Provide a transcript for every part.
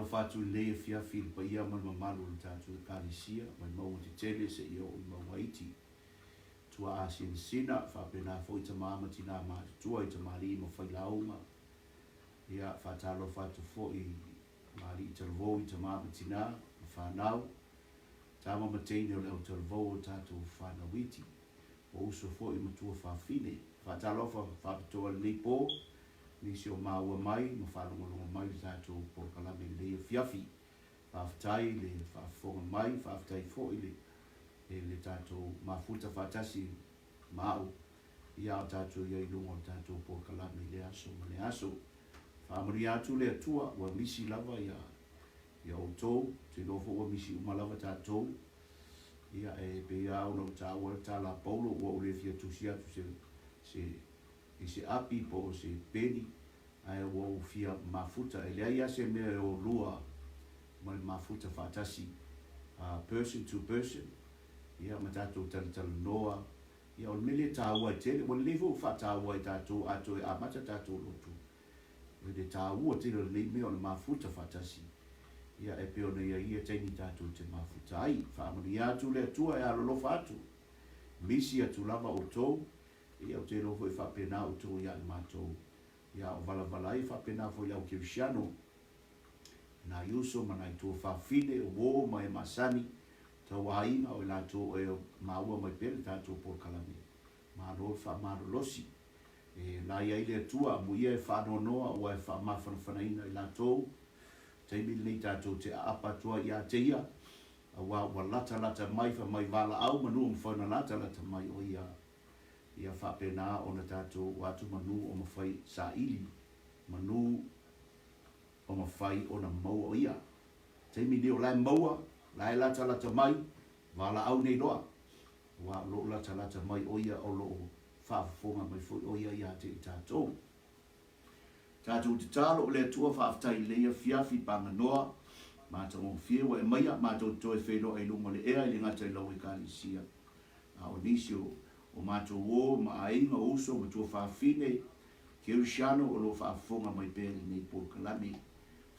Faatalofa atu i lenei afiafi i le paia ma le mamalu o le tatou Ekalesia, mai mauga tetele seia oo i mauga iti. Tuaa sinasina, faapena foi tama ma tina matutua i tamalii ma failauga. Ia, faatalofa atu foi i ma alii talavou i tama ma tina ma fanau, tama ma teine o le au talavou o tatou fanau iti, o uso foi ma tuafafine. Faatalofa faapitoa i lenei po, nisi o maua mai ma faalogologo mai i le tatou polokalame i lenei afiafi. Faafetai le faafofoga mai, faafetai foi le le tatou mafuta faatasi ma au ia a o tatou i ai i luga o le tatou polokalame i lea aso ma lea aso. Faamanuia atu le Atua, ua misi lava ia ia outou, ou te iloa foi ua misi uma lava tatou. Ia e pei lava ona ou taua le tala a Paulo, ua ou le fia tusi atu se se i se api po o se peni, ae ua ou fia mafuta. E leai lava se mea e o lua ma le mafuta faatasi, person to person, ia ma tatou talatalanoa. Ia o le mea lea e taua ai tele, ua lelei foi ua faataua e tatou a toe amata tatou lotu, i le taua tele o lenei mea o le mafuta faatasi, ia e pei ona i ai ia taimi tatou te mafuta ai. Faamanuia atu le Atua e alolofa atu, misi atu lava outou, ia ou te iloa foi e faapena outou ia i matou, ia o valavala ai faapena foi le au kerisiano, nai uso ma nai tuafafine, o uo ma e masani, tau aiga o i latou e maua mai pea le tatou polokalame. Malo le faamalolosi. E lai ai le Atua, amuia e faanoanoa ua e faamafanafanaina i latou. Taimi lenei tatou te aapa atu ai ia te ia, aua ua latalata mai fai mai valaau manu o mafai ona latalata mai o ia. Ia faapena ona tatou atu manu o mafai saili, manu o mafai ona maua o ia. Taimi nei o la e maua, la e latalata mai, valaau nei loa, aua o lo o latalata mai o ia o lo o faafofoga mai foi o ia ia te i tatou. Tatou tatalo o le Atua faafetai i lenei afiafi paganoa matagofie ua e maia matou te toe feiloai i luga o le ea i le gata i lau Ekalesia a o nisi o o matou uo ma aiga o uso ma tuafafine Kerisiano o lo o faafofoga mai pea i lenei polokalame.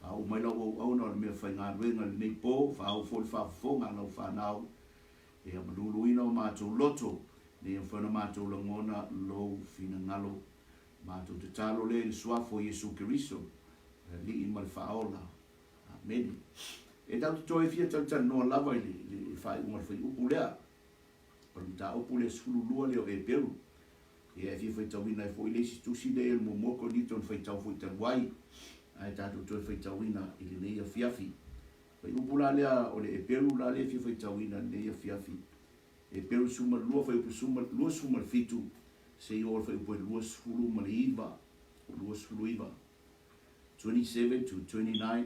Faaoo mai lau auauna o le mea faigaluega i lenei po, faaoo foi le faafofoga a lau fanau ia maluluina o matou loto, ina ia mafai ona matou lagona lou finagalo. Matou tatalo lea i le Suafa o Iesu Keriso, le Alii ma le Faaola. Amene. E tatou te toe fia talatalanoa lava i le faaiuga o le fuaiupu lea, o le mataupu lea 12 lea o Eperu. Ia e fia faitauina ai foi le isi tusi lea i le muamua Korinito na faitau foi talu ai, ae tatou toe faitauina i lenei afiafi. Fuaiupu la lea o le Eperu la lea e fia faitauina i lenei afiafi. Eperu 12 fuaiupu 27 seia oo i le fuaiupu e 29, 29, 27 to 29.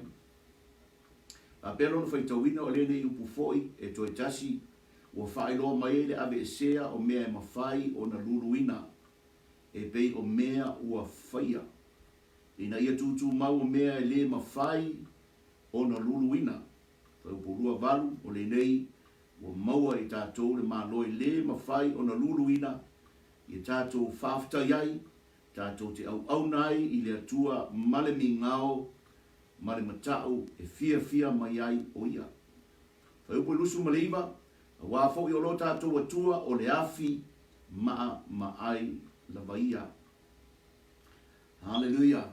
Faapea lona faitauina o lenei upu foi e toe tasi ua faailoa mai ai le aveesea o mea e mafai ona luluina e pei o mea ua faia, ina ia tutumau o mea e le mafai ona luluina. Fuaiupu 28, O lenei ua maua e tatou le Malo e le mafai ona luluina, ia tatou faafetai ai, tatou te auauna ai i le Atua ma le migao ma le matau e fiafia mai ai o Ia. Fuaiupu 29, Aua foi o lo tatou Atua o le afi maa maai lava ia. Haleluia!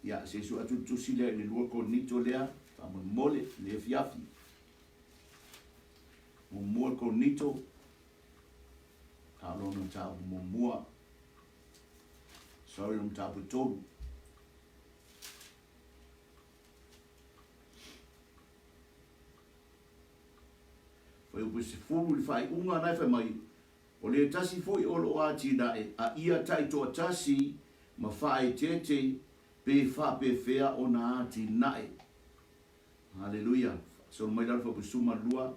Ia, se i sue atu le tusi lea i le 2 Korinito lea, faamolemole, i le afiafi. Muamua Korinito, a o lona mataupu muamua. Sorry, lona mataupu e tolu. Fuaiupu e 10 i le faaiuga na e fai mai, O le tasi foi o lo o atinae a ia taitoatasi ma faaeteete pe faapefea ona atinae. Haleluia. Solo mai lalo fuaiupu 12.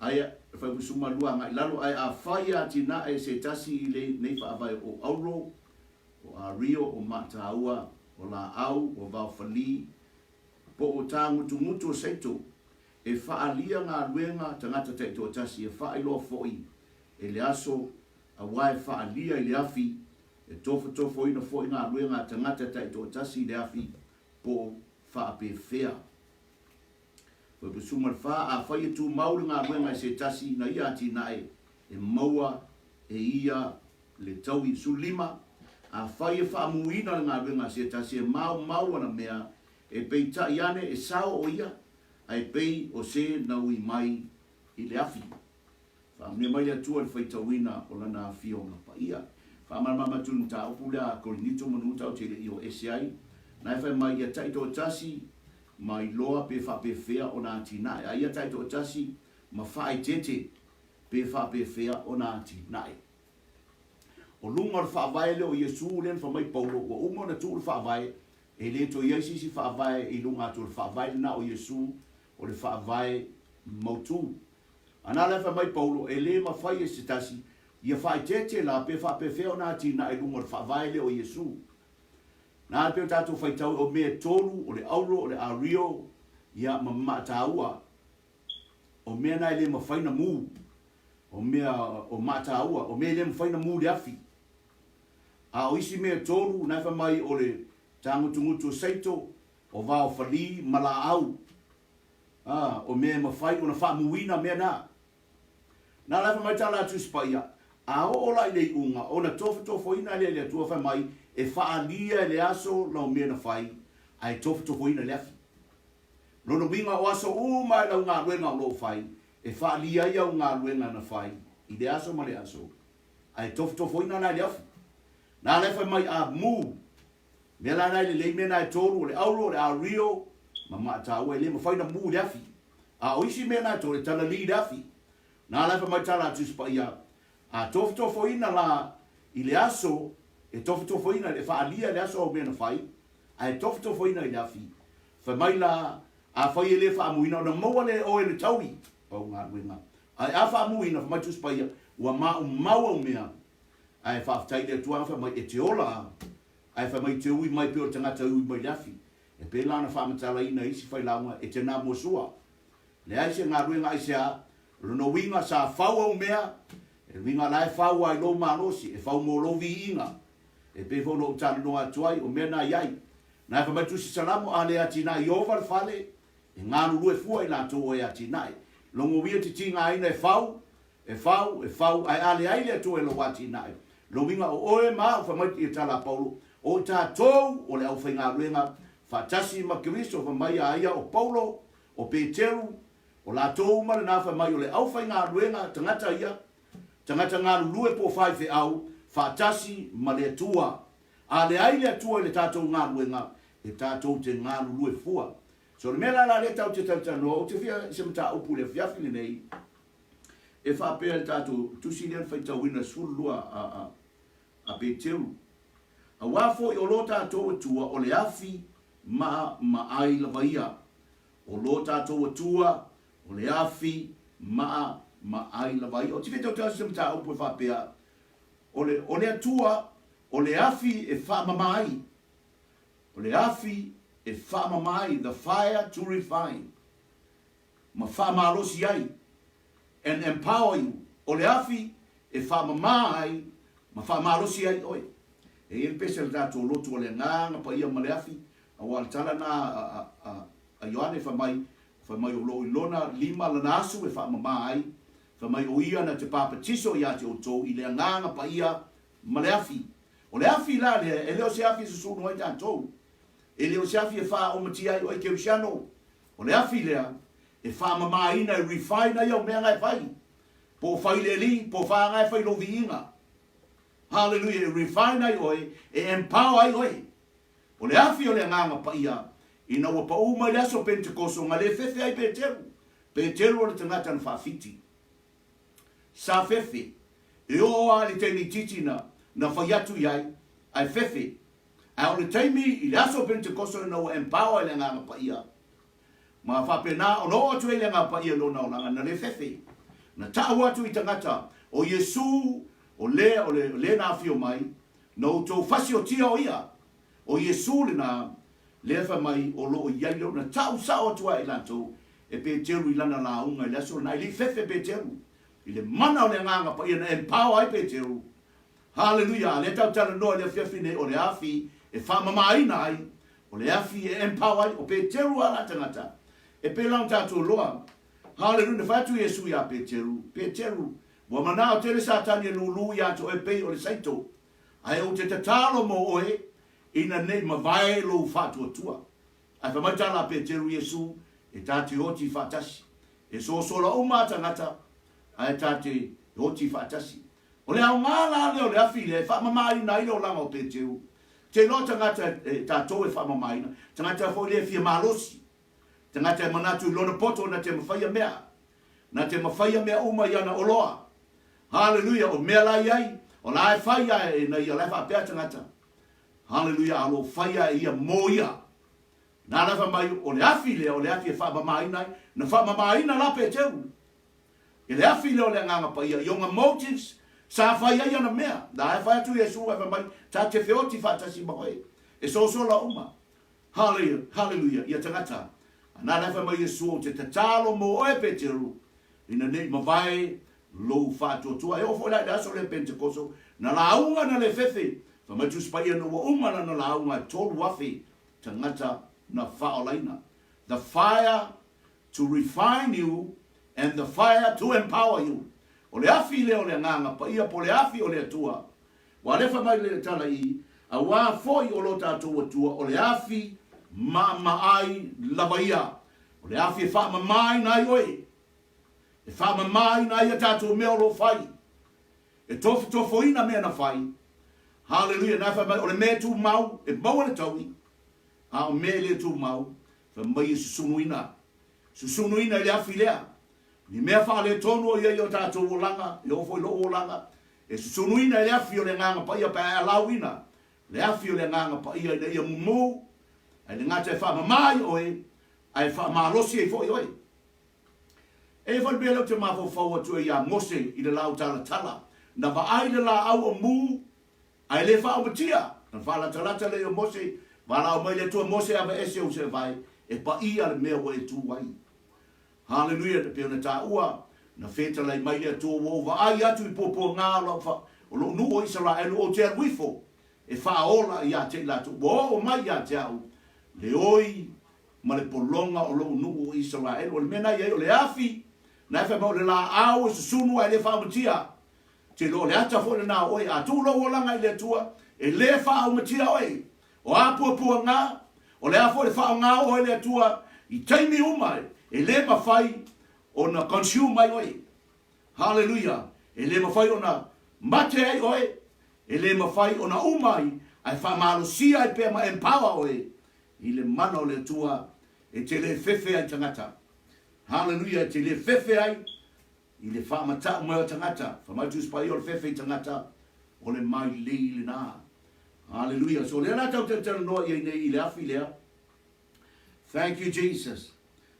Ae fuaiupu 12 agai lalo, ae afai e atinae se tasi i lenei faavae o auro, o ario, o mataua, o laau, o vaofali, po o tagutugutu o seito, E faaalia galuega tagata taitoatasi e faailoa foi e le aso aua e faaalia i le afi, e tofotofoina foi galuega a tagata taitoatasi i le afi po o faapefea. Fuaiupu 14, Afai e tumau le galuega e se tasi ina ia atinae, e maua e ia le taui. 15, Afai e faamuina le galuega a se tasi e maumau ana mea, e peitai ane e sao o ia, ae pei o se na ui mai i le afi. Faamanuia mai le Atua i le faitauina o Lana Afioga Paia. Faamalamalama atu le mataupu lea a Korinito manu tatou te le i o ese ai. Na e fai mai ia taitoatasi ma iloa pe faapefea ona atinae, a ia taitoatasi ma faaeteete pe faapefea ona atinae. O luga o le faavae lea o Iesu lea na fai mai Paulo, ua uma ona tuu le faavae, e le toe i ai se isi faavae i luga atu o le faavae lena o Iesu, o le faavae mautu. A na la e fai mai Paulo, e le mafai e se tasi ia faaeteete la pe faapefea ona atinae i luga o le faavae lea o Iesu. Na e pei o tatou faitau o mea e tolu, o le auro, o le ario, ia ma maataua. O mea na e le mafai na mu. O mea o maataua, o mea e le mafai na mu i le afi. A o isi mea e tolu, na e fai mai o le tagutugutu o seito, o vao fali ma laau. Ā, o mea e mafai ona faamuina mea na. Na ala fai mai tā la Tusi Paia, A oo la i le iuga, ona tofotofoina lea e le Atua fai mai, e faaalia e le aso lau mea na fai, ae tofotofoina i le afi. Lona uiga o aso uma e lau galuega o lo o fai, e faaalia ai au galuega na fai i le aso ma le aso, ae tofotofoina la i le afi. Na ala fai mai, a mu Mea la na e lelei mea na e tolu, o le auro, o le ario, ma maataua, e le mafai na mu i le afi. A o isi mea na e tolu, e talalī i le afi. Na la e fai mai tala a Tusi Paia, A tofotofoina la i le aso, e tofotofoina, e faaalia i le aso au mea na fai, ae tofotofoina i le afi. Fai mai la, afai e le faamuina, ona maua lea e oe le taui o au galuega. Ae a faamuina, fai mai Tusi Paia, ua maumau au mea, ae faafetai i le Atua, fai mai, e te ola. Ae fai mai te ui mai pei o le tagata e ui mai le afi. E pei la ona faamatalaina e isi failauga e te na mua sua. Leai se galuega aisea, o lona uiga sa fau au mea, e uiga la e fau a i lou malosi, e fau mo lou viiga. E pei foi ona ou talanoa atu ai, o mea na i ai. Na e fai mai Tusi Salamo, a le atinae Ieova le fale, e galulue fua i latou o e atinae. Logouia te tigaina e fau, E fau, e fau, ae a leai le Atua i lou atinae, lou uiga o oe ma au, fai mai ia tala a Paulo, o i tatou o le aufaigaluega faatasi ma Keriso, fai mai a ia o Paulo, o Peteru, o latou uma lena, fai mai o le aufaigaluega tagata ia, tagata galulue po o faifeau, faatasi ma le Atua. A leai le Atua i le tatou galuega, e tatou te galulue fua. So o le mea la la lea tatou te talatalanoa, ou te fia i se mataupu i le afiafi lenei, E faapea le tatou tusi lea na faitauina 12 a a Peteru, Auā foi o lo tatou Atua o le afi maa ma ai lava ia. O lo tatou Atua o le afi maa ma ai lava ia. Ou te fia tautala se mataupu e faapea, o le, o le Atua o le afi e faamama ai. O le afi e faamama ai, the fire to refine. ma faamalosi ai, and empower you, o le afi e faamama ai ma faamalosi ai oe. E i ai le pese a le tatou lotu o le agaga paia ma le afi, aua o le tala na a, a, a Ioane fai mai, fai mai o lo o i lona lima lana asu e faamama ai, fai mai o ia na te papatiso ia te outou i le agaga paia ma le afi. O le afi la lea, e le o se afi e susunu ai tatou, e le o se afi e faaomatia ai oe kerisiano, O le afi lea e faamamaina e refine ai au mea nga e fai. Po o fai le alii, po o fa nga e fai lou viiga. Hallelujah, e refine ai oe, e empower ai oe. O le afi o le Agaga Paia, ina ua pau mai le aso Pentekoso, na le fefe ai Peteru. Peteru o le tagata na faafiti. Sa fefe. E oo lava i le taimi itiiti na, na fai atu i ai, ae fefe. Ae o le taimi i le aso o Pentekoso ina ua empower e le Agaga Paia, ma faapena ona oo atu ai le Agaga Paia i lona olaga, na le fefe. Na ta'u atu i tagata, o Iesu, o le, o le, le na afio mai, na outou fasiotia o Ia. O Iesu lena, lea fai mai o lo o i ai le, na ta'u sa'o atu ai i latou e Peteru i lana lauga i le aso lena. E le i fefe Peteru. I le mana o le Agaga Paia na empower ai Peteru, Haleluia! A lea tatou talanoa i le afiafi nei, o le afi e faamamaina ai, o le afi e empower ai, o Peteru a la tagata. E pei la ona tatou iloa, Haleluia, na fai atu Iesu iā Peteru, Peteru, ua manao tele Satani e lūlū iā te oe pei o le saito, ae ou te tatalo mo oe, ina nei mavae lou faatuatua. Ae fai mai tala a Peteru, Iesu, e ta te oti faatasi. E sosola uma a tagata, ae ta te oti faatasi. O le aoga la lea o le afi lea e faamamaina ai le olaga o Peteru. Te iloa tagata e tatou e faamamaina, tagata foi lea e fia malosi, tagata e manatu i lona poto na te mafaia mea, na te mafaia mea uma i ana oloa. Haleluia, o mea la iai, o la e fai a e na ia la e faapea tagata. Haleluia, a o lo o faia e ia mo ia. Na la fai mai, o le afi lea, o le afi e faamamaina ai, na faamamaina la Peteru. I le afi lea o le Agaga Paia, i ona motives sa fai ai ana mea. Na e fai atu Iesu ae fai mai, Ta te feoti faatasi ma oe. E sosola uma. Haleluia, ia tagata. A na la e fai mai Iesu, Ou te tatalo mo oe, Peteru, ina nei mavae lou faatuatua. E oo foi la i le aso lea Penetekoso, na lauga na le fefe. Fai mai Tusi Paia ina ua uma lana lauga e 3,000 tagata na faaolaina. The fire to refine you and the fire to empower you. O le afi lea o le Agaga Paia po o le afi o le Atua. Ua alefa mai le tala i, Auā foi o lo tatou Atua o le afi maamaai lava ia. O le afi e faamamāina ai oe. E faamamāina ai a tatou mea o lo o fai. E tofotofoina mea na fai. Haleluia, na e fai mai, o le mea e tumau, e maua le taui, a o mea e le tumau, Fai mai e susunuina, susunuina i le afi lea, ni mea faaletonu o i ai i o tatou olaga, e oo foi i lou olaga, e susunuina i le afi o le Agaga Paia pe a e alauina le afi o le Agaga Paia ina ia mumu, ae le gata e faamama ai oe, ae faamalosi ai foi oe. E i ai foi le mea lea ou te mafaufau atu ai ia Mose i le lautalatala, na vaai le laau o mu Ae le faaomatia, na faalatalata lea o Mose, valaau mai le Atua, Mose aveese ou seevae, e paia le mea ua e tu ai. Haleluia, e pei ona taua, na fetalai mai le Atua, ua ou vaai atu i puapuaga o lau fa, o lou nuu o Isaraelu, ou te alu ifo e faaola ia te i latou, ua oo mai ia te au le oi ma le pologa o lou nuu o Isaraelu. O le mea na i ai, o le afi, na e fai mai o le laau e susunu ae le faaomatia. Te iloa o le ata foi lena o oe. A tuu lou olaga i le Atua, e le faaaumatia oe. O a puapuaga, o le a foi le faaaoga o oe e le Atua i taimi uma, e le mafai ona consume ai oe. Haleluia! E le mafai ona mate ai oe, e le mafai ona uma ai, ae faamalosia ai pea ma empower oe i le mana o le Atua e te le fefe ai tagata. Haleluia! E te le fefe ai I le faamatau mai o tagata, fai mai Tusi Paia o le fefe i tagata, o le mailei lena. Haleluia. So lea la tau te talanoa i ai nei i le afi lea. Thank you Jesus.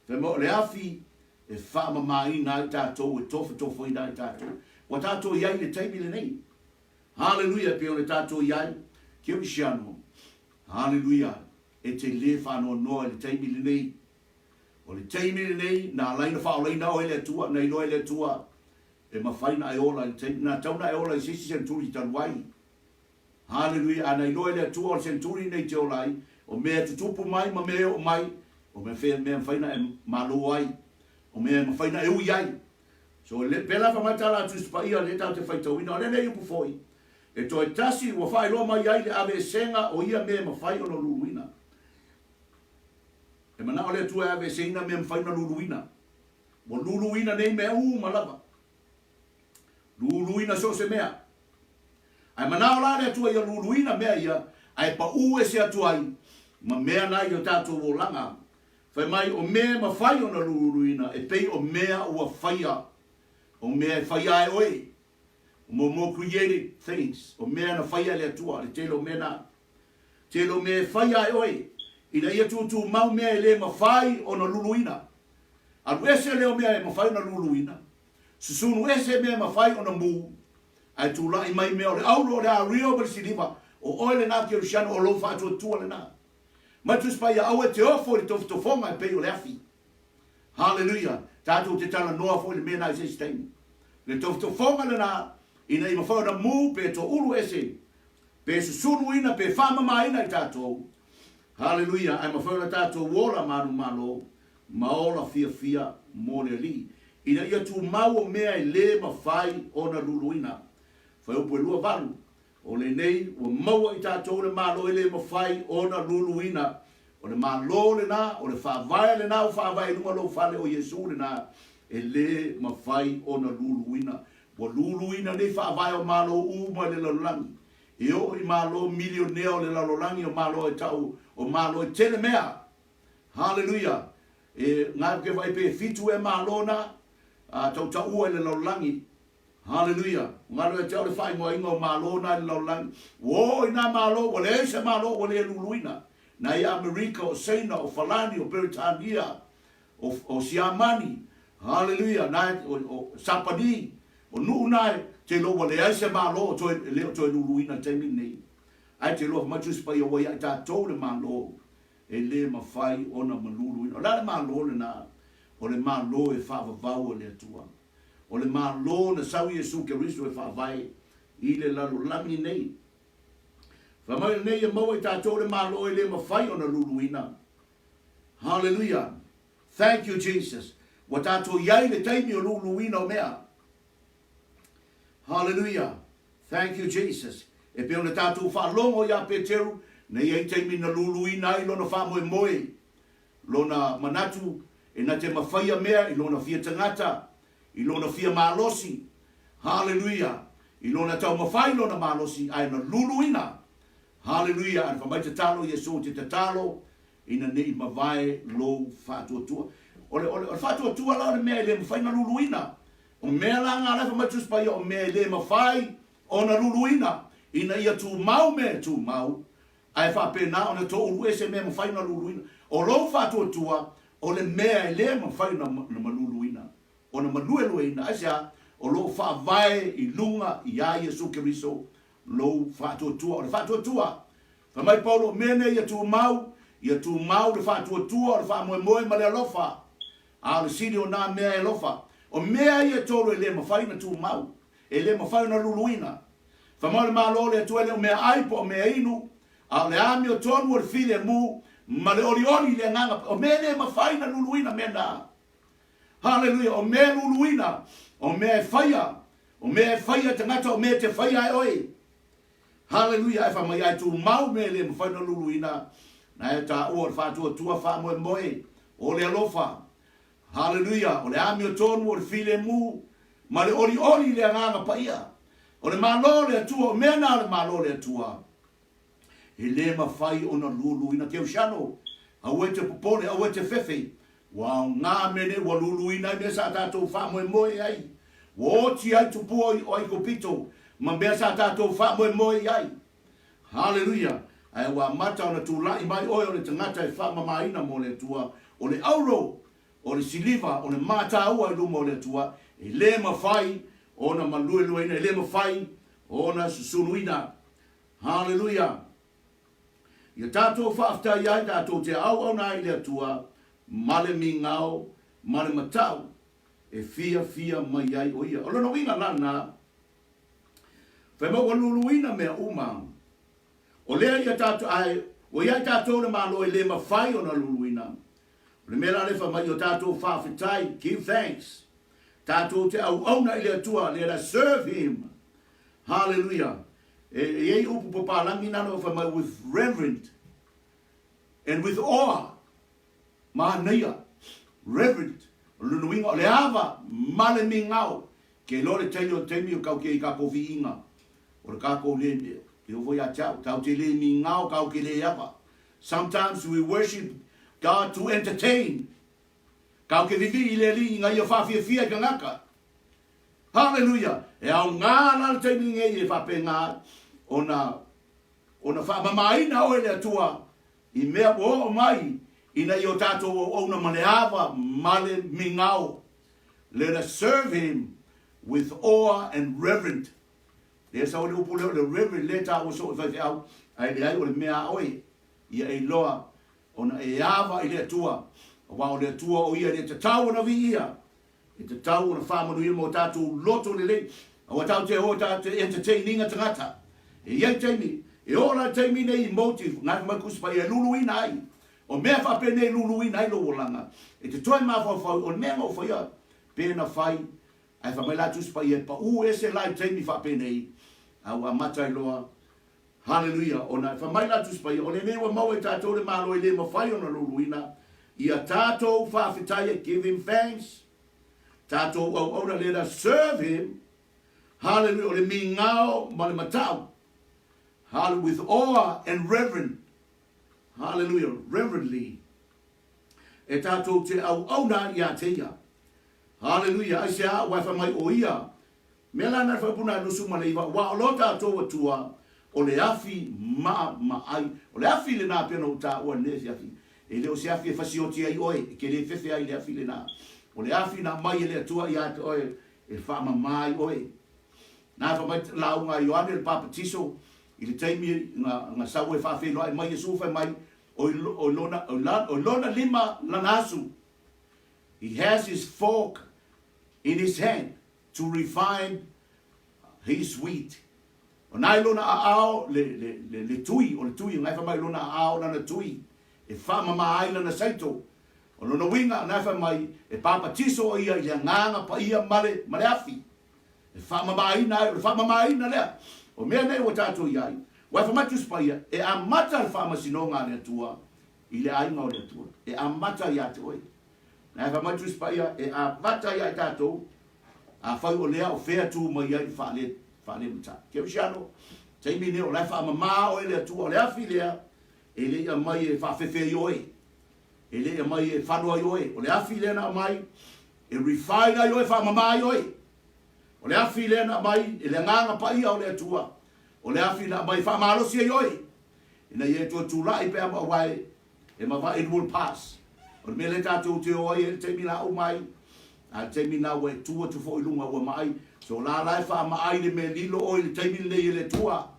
Fai mai o le afi e faamamaina ai tatou, e tofotofoina ai tatou. Ua tatou i ai i le taimi lenei. Haleluia, e pei ona tatou i ai, Kerisiano. Haleluia, e te le faanoanoa i le taimi lenei. O le taimi lenei, na ala ai ona faaolaina oe e le Atua, na iloa e le Atua e mafai ona e ola i le taimi, na tatau ona e ola i se isi seneturi talu ai. Haleluia! A na iloa e le Atua o le seneturi lenei e te ola ai, o mea e tutupu mai ma mea e oo mai, o mea fea mea e mafai ona e malo ai, o mea e mafai ona e ui ai. So, le, pēlā fai mai tala a Tusi Paia lea tatou te faitauina, o lenei upu foi, e toe tasi ua faailoa mai ai le aveesega o ia mea e mafai ona luluina. E manao le Atua e aveeseina mea mafai ona luluina. Ua luluina nei mea uma lava. Luluina so o se mea. Ae manao la le Atua ia luluina mea ia, ae pau ese atu ai ma mea na i o tatou olaga. Fai mai, o mea e mafai ona luluina e pei o mea ua faia, o mea e faia ai oe, o mo created things, o mea na faia e le Atua, le tele o mea na. Tele o mea e faia e oe, ina ia tūtūmau mea e le mafai ona luluina. Alu ese lea o mea e mafai ona luluina, susunu ese mea e mafai ona mū, ae tulai mai mea o le auro, o le ario ma le siliva, o oe lena Kerisiano, o lou faatuatua lena. Mai Tusi Paia, aua e te ofo i le tofotofoga e pei o le afi. Haleluia! Tatou te talanoa foi i le mea lena i se isi taimi. Le tofotofoga lena, ina ia mafai ona mū pe toulu ese Pe susuluina, pe faamamaina i tatou. Haleluia! Ae mafai ona tatou ola manumalo. ma ola fiafia mo le Alii, ina ia tumau o mea e lē mafai ona luluina. Fuaiupu e 28, O lenei ua maua i tatou le Malo e lē mafai ona luluina. O le Malo lena, o le Faavae lena ua faavae i luga o lou fale, o Iesu lena, e lē mafai ona luluina. Ua luluina nei faavae o Malo uma i le lalolagi, e oo i Malo milionea o le lalolagi, o Malo e tau o Malo e tele mea. Haleluia! E gau ke vaai pe fitu ea Malo na, a tautaua i le lalolagi. Haleluia! Galo ia te au le faaigoaina o Malo na i le lalolagi. Ua oo i nā Malo, ua leai se Malo ua le luluina. Na ia Amerika, o Seina, o Falani, o Peretania, o, o Siamani, haleluia, na e, o, o Sapani, o nuu na e, te iloa ua leai se Malo o toe, e le o toe luluina i le taimi lenei. Ae te iloa fai mai Tusi Paia ua ia i tatou le Malo e le mafai ona maluluina. O le a le Malo lena? O le Malo e faavavau e le Atua. O le Malo na sau Iesu Keriso e faavae i le lalolagi nei. Fai mai lenei ia maua i tatou le Malo e le mafai ona luluina. Hallelujah! Thank you Jesus! Ua tatou i ai i le taimi o luluina o mea. Hallelujah! Thank you Jesus! E pei ona tatou faalogo iā Peteru, na i ai taimi na luluina ai lona faamoemoe, lona manatu e na te mafaia mea i lona fia tagata, i lona fia malosi. Hallelujah! I lona taumafai lona malosi, ae na luluina. Hallelujah! Ae na fai mai tatalo Iesu, te tatalo ina ne i mavae lou faatuatua. O le, o le, o le faatuatua la o le mea e le mafai ona luluina. O mea la nga la e fai mai Tusi Paia, o mea e le mafai ona luluina, ina ia tumau mea e tumau, ae faapena ona toulu ese mea e mafai ona luluina. O lou faatuatua, o le mea e le mafai ona, ona maluluina, ona maluelueina. Aisea? O lo o faavae i luga iā Iesu Keriso lou faatuatua. O le faatuatua, fai mai Paulo, o mea nei ia tumau, ia tumau le faatuatua o le faamoemoe ma le alofa, a o le sili o nā mea e alofa. O mea ia e tolu e le mafai ona tumau, e le mafai ona luluina. Fai mai o le Malo o le Atua e le o mea ai po o mea inu, a o le amiotonu o le filemu ma le olioli i le agaga. O mea e le mafai ona luluina mea na. Haleluia! O mea e luluina, o mea e faia, o mea e faia e tagata, o mea e te faia ai oe. Haleluia! Ae fai mai ai tumau mea e le mafai ona luluina, na e taua o le faatuatua faamoemoe, o le alofa. Haleluia! O le amiotonu, o le filemu, ma le olioli i le Agaga Paia. O le Malo o le Atua, o mea na o le Malo o le Atua. E le mafai ona luluina. Keusiano, aua e te popole, aua e te fefe. Ua aoga mea nei, ua luluina ai mea sa tatou faamoemoe ai. Ua oti ai tupua o Aikupito ma mea sa tatou faamoemoe i ai. Haleluia! Ae ua amata ona tulai mai oe o le tagata e faamamaina mo le Atua, o le auro, o le siliva, o le mataua i luma o le Atua, e le mafai ona maluelueina, e le mafai ona susuluina. Haleluia! Ia tatou faafetai ai tatou te auauna ai i le Atua ma le migao ma le matau e fiafia mai ai o Ia. O lona uiga la lena, fai mai ua luluina mea uma, o lea ia tatou, ae ua i ai tatou le Malo e le mafai ona luluina. O le mea la lea fai mai, ia tatou faafetai, give thanks, tatou te auauna i le Atua, let us serve Him. Haleluia! E i ai upu papalagi na na fai mai with reverent and with awe. Manaia. Reverent. O lona uiga o le ava ma le migao. Ke iloa le taimi o taimi o kau ke i kakou viiga. O le kakou le mea. Ke ovo ia te au. Kau te le migao, kau ke le ava. Sometimes we worship God to entertain. Kau ke vivii i le Alii ina ia whaafiafia i kangaka. Haleluia! E aoga la le taimi lenei e faapena ona ona faamamaina oe le Atua i mea ua oo mai ina ia o tatou auauna ma le ava ma le migao. Let us serve him with awe and reverent. Lea sau ai le upu lea o le reverent lea e taua soo e faifeau, ae leai o le mea a oe ia e iloa ona e ava i le Atua, aua o le Atua o ia e le tatau ona viia. E tatau ona faamanuia ma o tatou loto lelei, aua tatou te o tatou te entertain-ina tagata. E i ai taimi, e oo la le taimi nei i motive, ngai fai mai Kusi Paia e luluina ai. O mea faapenei e luluina ai lou olaga, e te toe mafaufau, o le mea na ou faia, pe na fai, ae fai mai la Tusi Paia, e pau ese la i taimi faapenei, a ua amata ai loa. Haleluia! Ona e fai mai la Tusi Paia, o lenei ua maua e tatou le Malo e le mafai ona luluina, ia tatou faafetai ai, give him thanks, tatou auauna, let us serve him, haleluia, o le migao ma le matau, hale, with awe and reverent, haleluia, reverently, e tatou te auauna ai ia te ia. Haleluia! Aisea? Aua e fai mai o ia Mea la na le faaupu na 29, aua o lo tatou Atua o le afi maamaai. O le afi lena pei ona ou taua i lenei afiafi, e le o se afi e fasioti ai oe, e te le fefe ai i le afi lena. O le afi na aumai e le Atua ia te oe e faamama ai oe. Na fai mai lauga a Ioane le Papatiso i le taimi na, na sau e faafeiloai mai Iesu fai mai, o i, o i lona, o i la, o i lona lima lana asu. He has his fork in his hand. To refine his wheat. O na i lona aao le, le, le, le tui, o le tui, na e fai mai lona aao lana tui, e faamama ai lana saito. O lona uiga, na e fai mai, e papatiso o ia i le agaga paia ma le, ma le afi. E faamamaina ai, o le faamamaina lea. O mea nei ua tatou i ai, ua e fai mai Tusi Paia, e amata le faamasinoga a le Atua i le aiga o le Atua. E amata ia te oe. Na e fai mai Tusi Paia, e amata ia i tatou, afai o lea o fea tu mai ai le faale, faalematā. Kerisiano, taimi nei o la e faamamā oe le Atua, o le afi lea, e le i aumai e faafefe ai oe, e le i aumai e fano ai oe, o le afi lea na aumai e refine ai oe, faamamā ai oe. O le afi lea na aumai e le Agaga Paia o le Atua, o le afi na aumai e faamalosi ai oe, ina ia e toe tulai pe a ma aua e E mavae it will pass. O le mea lea tatou te o ai e le taimi la uma ai, a le taimi na ua e tu atu foi i luga ua maai. So la la e faamaai le mea lilo oe i le taimi lenei e le Atua.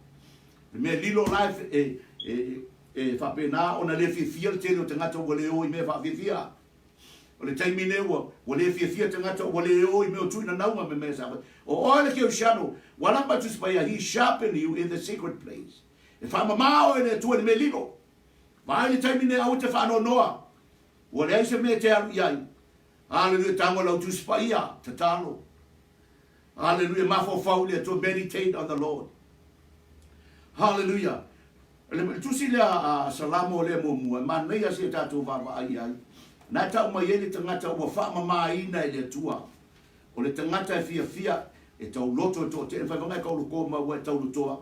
Le mea lilo la e, e, e, e faapena ona le fiafia le tele o tagata ua le o i mea faafiafia. O le taimi nei ua, ua le fiafia tagata ua le o i mea o tuinanauga me mea sa fai. O oe le Keusiano, ua lapa Tusi Paia, he sharpen you in the secret place. E faamama oe le Atua i le mea lilo. Vaai le taimi nei aua te faanoanoa, ua leai se mea e te alu i ai. Aleluia, tago lau Tusi Paia, tatalo. Aleluia, mafaufau i le Atua, meditate on the Lord. Hallelujah. Le tusi lea a Salamo lea muamua, e manaia se tatou vaavaai i ai. Na e tau mai ai le tagata ua faamamaina e le Atua. O le tagata e fiafia, e tauloto e toatele, fai vanga e kauloko ma ua e taulotoa,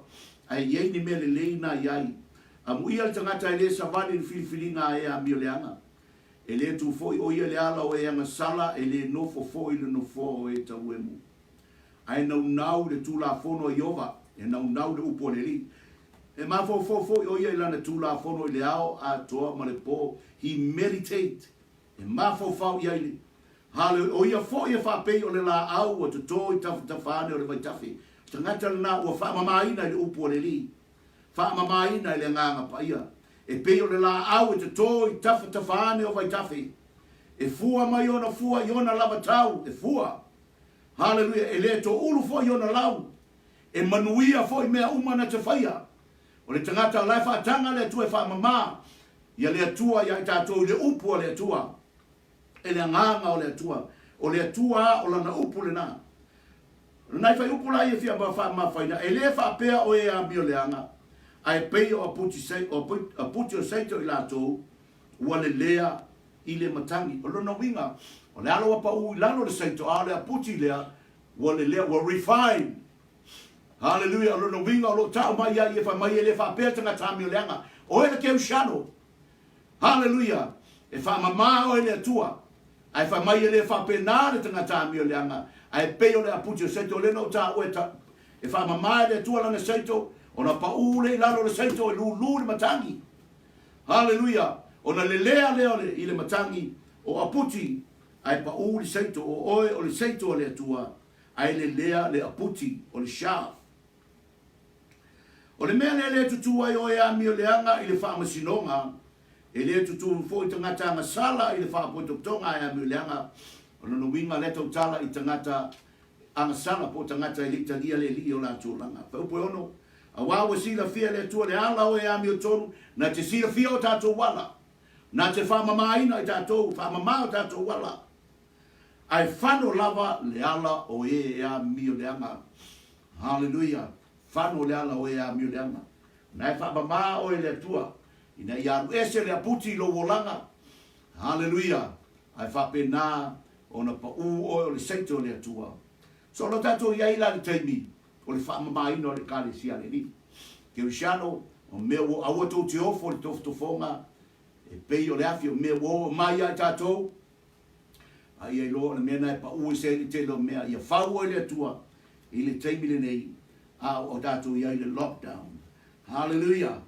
ae i ai ni mea lelei na i ai. Amuia le tagata e lē savali i le filifiliga a e amioleaga. E lē tu foi ʻo ia i le ala o e agasala, e lē nofo foi i le nofoa o e tauemu. Ae naunau i le Tulafono a Ieova, e naunau i le upu a le Alii. E mafaufau foi ʻo ia i lana Tulafono i le ao atoa ma le pō, he meditate, e mafaufau i ai le Hale, ʻo ia foi e faapei o le lāʻau ua totō i tafatafa ane o le vaitafe. O tagata lena ua faamamaina i le upu a le Alii. Faamamaina i le Agaga Paia, e pei o le lāʻau e totō i tafatafa ane o vaitafe, e fua mai ona fua i ona lava tau, e fua. Haleluia! E le toʻulu foi ona lau, e manuia foi mea uma na te faia. O le tagata o la e faataga le Atua e faamama ia le Atua ia i tatou i le upu a le Atua, e le Agaga o le Atua. O le Atua a, o Lana upu lena. O nai fuaiupu la ia e fia faamamafaina, e le faapea o e amioleaga, ae pei o aputi o Saito i latou ua lelea i le matagi. O lona uiga, o le ala ua pau i lalo le Saito, a o le aputi lea ua lelea, ua refine. Haleluia! O lona uiga o lo o tau mai ia ia fai mai e le faapea tagata amioleaga, o e le Keusiano. Haleluia! E faamama oe le Atua. Ae fai mai e le faapena le tagata amioleaga, ae pei o le aputi o Saito, lea na ou taua e ta, e faamama e le Atua lana Saito, ona paʻū lea i lalo o le Saito e lūlū le matagi. Haleluia! Ona lelea lea o le, i le matagi o aputi, ae paʻū le Saito, o oe o le Saito a le Atua, ae lelea le aputi o le shaft. O le mea lea e le tutū ai oe amioleaga i le faamasinoga, e le tutū foi tagata agasala i le faapotopotoga ae amioleaga, o lona uiga lea tautala i tagata agasala po o tagata e le i talia le Alii o latou olaga. Fuaiupu e 6, Aua ua silafia e le Atua le ala o e amiotonu, na te silafia o tatou ala. Na te faamamaina i tatou, faamama o tatou ala, ae fano lava le ala o e e amio leaga. Haleluia! Fano le ala o e amio leaga. Na e faamama oe e le Atua, ina ia alu ese le aputi i lou olaga. Haleluia! Ae faapena ona pau oe o le seite o le Atua. So o lo tatou i ai la i le taimi o le faamamaina o le Ekalesia a le Alii. Kerisiano, o mea ua aua tou te ofo i le tofotofoga e pei o le afi, o mea ua oo mai ia i tatou, a ia iloa o le mea na e pau ese ai le tele o mea, ia fau oe le Atua i le taimi lenei a o tatou i ai i le lockdown. Hallelujah!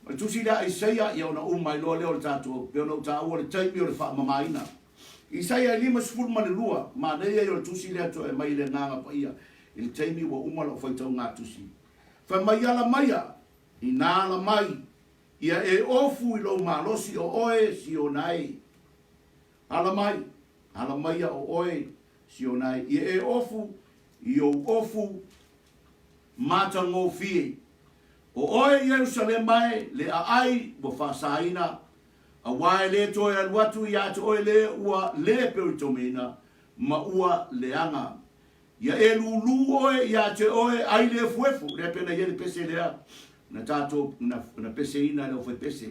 O le tusi lea a Isaia, ia ona uma ai loa lea o le tatou, pei ona ou taua o le taimi o le faamamaina. Isaia e 52, manaia ia o le tusi lea toe aumai i le Agaga Paia i le taimi ua uma lau faitauga tusi. Fai mai, Ala maia, inā ala mai, ia e ofu i lou malosi o oe Siona e. Ala mai, ala maia o oe Siona e, ia e ofu i ou ofu matagofie. O oe Ierusalema e, le aai ua faasaina, auā e le toe alu atu iā te oe le ua le peoritomeina ma ua leaga. Ia e lūlū oe iā te oe ai le efuefu, lea pei ona i ai le pese lea na tatou na, na peseina e le aufaipese.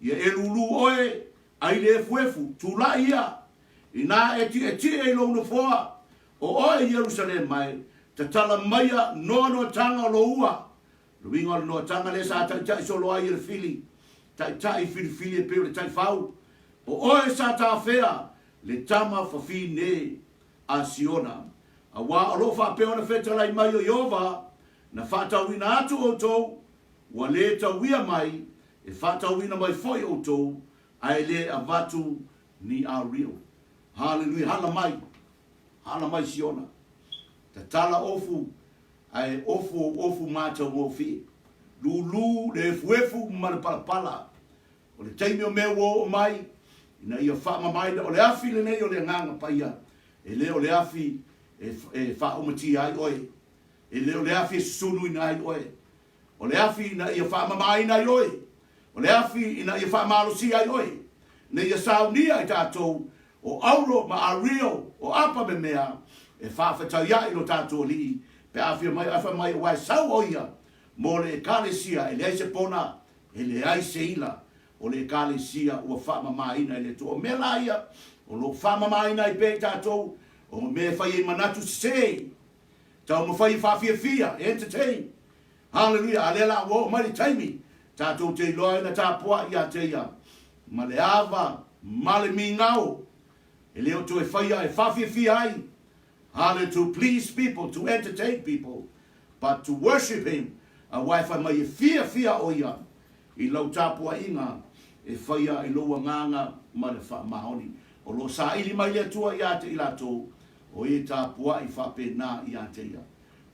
Ia e lūlū oe ai le efuefu, tulai ia, inā e tiʻetiʻe i lou nofoa, O oe Ierusalema e, tatala maia noanoataga o lou ua. Le uiga o le noataga lea sa taitai solo ai e le fili, taitai filifili e pei o le taifau. O oe sa tafea le tama fafine a Siona. Auā o lo o faapea ona fetalai mai o Ieova, Na faatauina atu outou, ua lē tauia mai, e faatauina mai foi outou, ae lē avatu ni ario. Haleluia! Hala mai! Hala mai Siona. Tatala ofu, ae ofu ou ofu mataugofie. Lūlū le efuefu ma le palapala. O le taimi o mea ua oo mai, ina ia faamamaina, o le afi lenei o le Agaga Paia, e le o le afi e, e faaumatia ai oe, e le o le afi e susunuina ai oe, o le afi ina ia faamamaina ai oe, o le afi ina ia faamalosia ai oe, ina ia saunia i tatou o auro ma ario, o apa me mea e faafetaiaʻi lo tatou Alii pe a fia mai, ae fai mai aua e sau o ia mo le Ekalesia, e leai se pona, e leai se ila o le Ekalesia ua faamamaina e le Atua. O mea la ia o lo o faamamaina ai pea i tatou, o mea e fai ai manatu sese, taumafai e faafiafia, entertain. Haleluia! A lea la ua oo mai le taimi tatou te iloa ai na tapuaʻi ia te ia ma le ava ma le migao e le o toe faia e faafiafia ai, hale to please people, to entertain people, but to worship him, aua e fai mai e fiafia o ia i lau tapuaiga e faia i lou agaga ma le faamaoni. O lo o saili mai le Atua ia te i latou o e tapuai faapena ia te ia.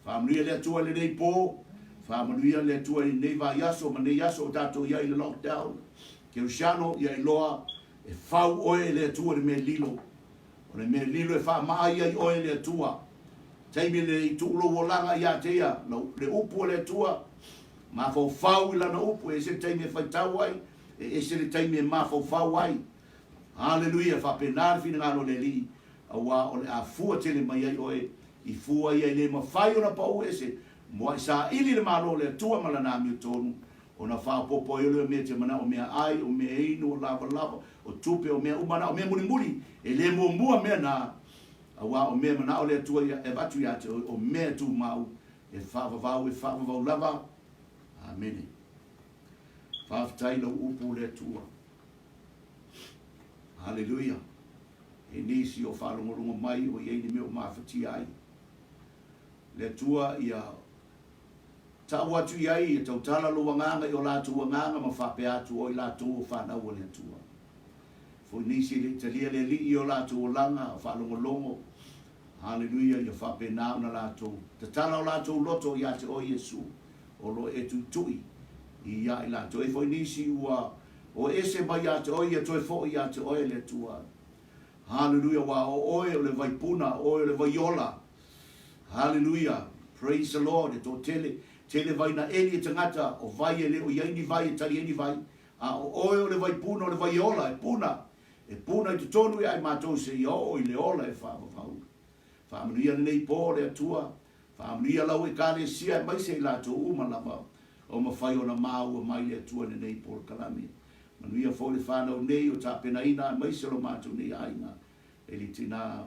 Faamanuia le Atua i lenei po, faamanuia le Atua i lenei vaiaso ma nei aso o tatou i ai i le lockdown. Kerisiano, ia iloa e fau oe e le Atua i le mea lilo. O le mea lilo e faamaai ai oe e le Atua. Taimi lenei tuu lou olaga ia te ia, le upu a le Atua, mafaufau i lana upu, e ese le taimi e faitau ai, e ese le taimi e mafaufau ai. Haleluia, faapena le finagalo o le Alii, auā o le a fua tele mai ai oe i fua ia e le mafai ona pau ese, muaʻi saili le Malo o le Atua ma lana amiotonu, ona faaopoopo ai o lea o mea e te manao, o mea ai, o mea inu, o lavalava, o tupe, o mea uma na, o mea mulimuli, e le muamua mea na, auā o mea e manao le Atua e avatu iā te oe, o mea e tumau, e faavavau, e faavavau lava. Amene. Faafetai i lau upu le Atua. Haleluia. E nisi o faalogologo mai o i ai ni mea o mafatia ai. Le Atua ia ta'u atu i ai, ia tautala lou agaga i o latou agaga ma faapea atu o i latou o fanau a le Atua. Foi nisi e le i talia le Alii i o latou olaga o faalogologo, haleluia, ia faapena ona latou tatala o latou loto ia te oe Iesu, o lo o e tuitui ia i latou. E foi nisi ua o ese mai ia te oe, ia toe foi ia te oe le Atua. Haleluia, aua o oe o le vaipuna, o oe o le vaiola. Haleluia, praise the Lord, e toatele, tele vai na eli e tagata, o vai e le o i ai ni vai e tali ai ni vai. A o Oe o le vaipuna o le vai ola e puna, e puna i totonu ia i matou seia oo i le ola e faavavau. Faamanuia lenei po, le Atua, faamanuia lau Ekalesia aemaise i latou uma lava o mafai ona maua mai le Atua i lenei polokalame. Manuia foi le fanau nei o tapenaina aemaise lo matou nei aiga e le tina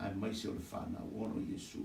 aemaise o le fanau. Ona o Iesu.